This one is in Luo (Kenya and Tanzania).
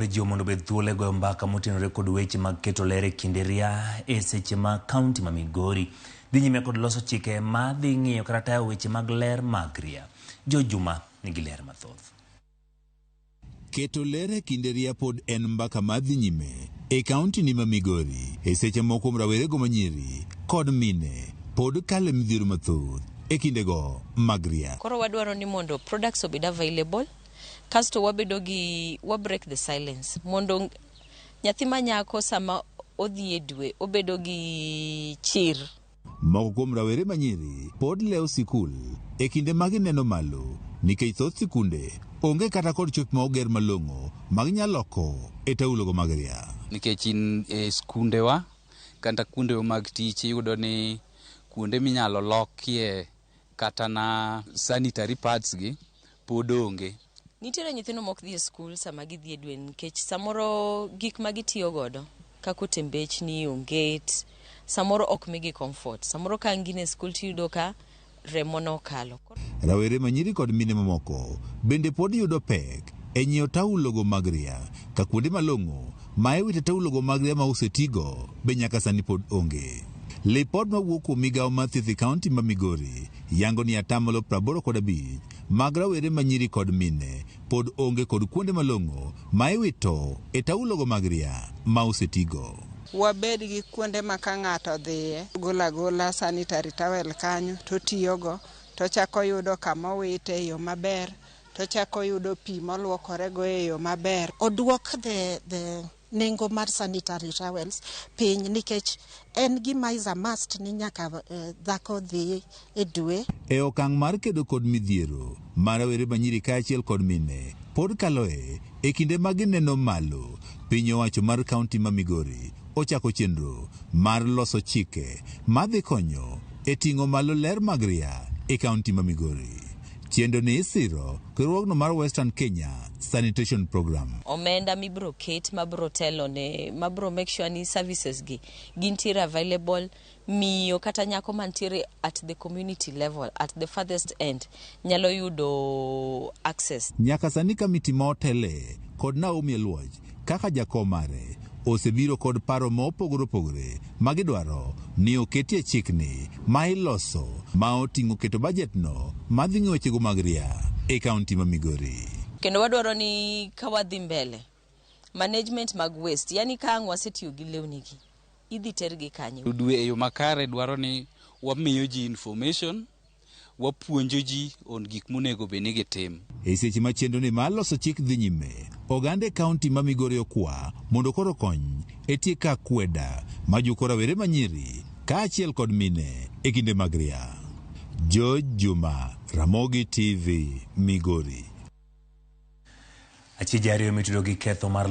jiwo mondo obed thuolo e goyo mbaka motenore kod weche mag keto ler e kinde ria e seche ma kaunti ma Migori dhi nyime kod loso chike ma dhi ng'iyo kata tayo weche mag ler mag ria. George Juma nigi ler mathoth. Keto ler e kinde ria pod en mbaka madhi nyime e kaunti ni ma Migori e seche moko kuom rawerego manyiri kod mine pod kalo e midhiero mathoth e kindego mag ria. Koro wadwaro ni mondo products obed available, kasto wabedo gi wa break the silence mondo nyathi ma nyako sama odhi e dwe obedo gi chir. Moko kuom rawere manyiri pod lewo sikul e kinde ma gineno malo nikech thoth sikunde onge kata kod chope ma oger malong'o ma ginyalo loko e taulogo mag ria. Nikech in e skundewa kata kuondewa mag tich iyudo ni kuonde minyalo lokie kata na sanitary pads gi pod onge. Nitiere nyithindo mok dhi e skul sama gidhi e dwe nikech samoro gik ma gitiyo godo kaka otembechni, onget, samoro ok migi comfort. Samoro ka gin e skul tiyudo ka remo nokalo. Rawere manyiri kod mine mamoko bende pod yudo pek e nyiewo taulogo mag ria ka kuonde malong'o ma iwite taulogo mag ria ma osetigo be nyaka sani pod onge. Lipot mawuok kuom migawo mar thieth e kaunti ma Migori yango ni atamalo 85 mag rawere manyiri kod mine pod onge kod kuonde malong'o ma iwito e taulogo mag ria ma osetigo. Wabed gi kuonde ma ka ng'ato dhiye, golo agola sanitary towel kanyo totiyogo, tochako yudo kama owite e yo maber, tochako yudo pi moluokorego e yo maber. Oduok the nengo mar sanitary towels piny nikech en gima is a must ni nyaka dhako dhi e dwe. E okang' mar kedo kod midhiero mar rawere manyiri kaachiel kod mine pod kaloe e kinde ma gineno malo, piny owacho mar kaunti ma Migori ochako chenro mar loso chike madhi konyo e ting'o malo ler mag ria e kaunti ma Migori. Chenro ni isiro riwruogno mar Western Kenya Sanitation Program. Omenda mibro ket mabro telo ne mabro make sure ni services gi gintiere available, miyo kata nyako mantiere at the community level, at the farthest end, nyalo yudo access. Nyaka sani kamiti ma otele kod Naomi Aluoch kaka jakom mare osebiro kod paro ma opogore opogore ma gidwaro ni oketie chikni ma iloso ma oting'o keto bajet no madhi ng'iyo wechego mag ria e kaunti ma Migori. Kendo wadwaro ni ka wadhi mbele, management mag waste, yani ka ang' wasetiyo gi lewni gi, idhi tergi kanye? Dwe e yo makare dwaro ni wamiyo ji information, wapuonjo ji on gik monego bed ni gitim. E seche ma chenro ni mar loso chik dhi nyime, oganda e kaunti ma Migori okwa mondo koro okony e tieko akweda ma juko rawere manyiri kaachiel kod mine e kinde mag ria. George Juma, Ramogi TV, Migori. Achije ariyo mitudo gi ketho mar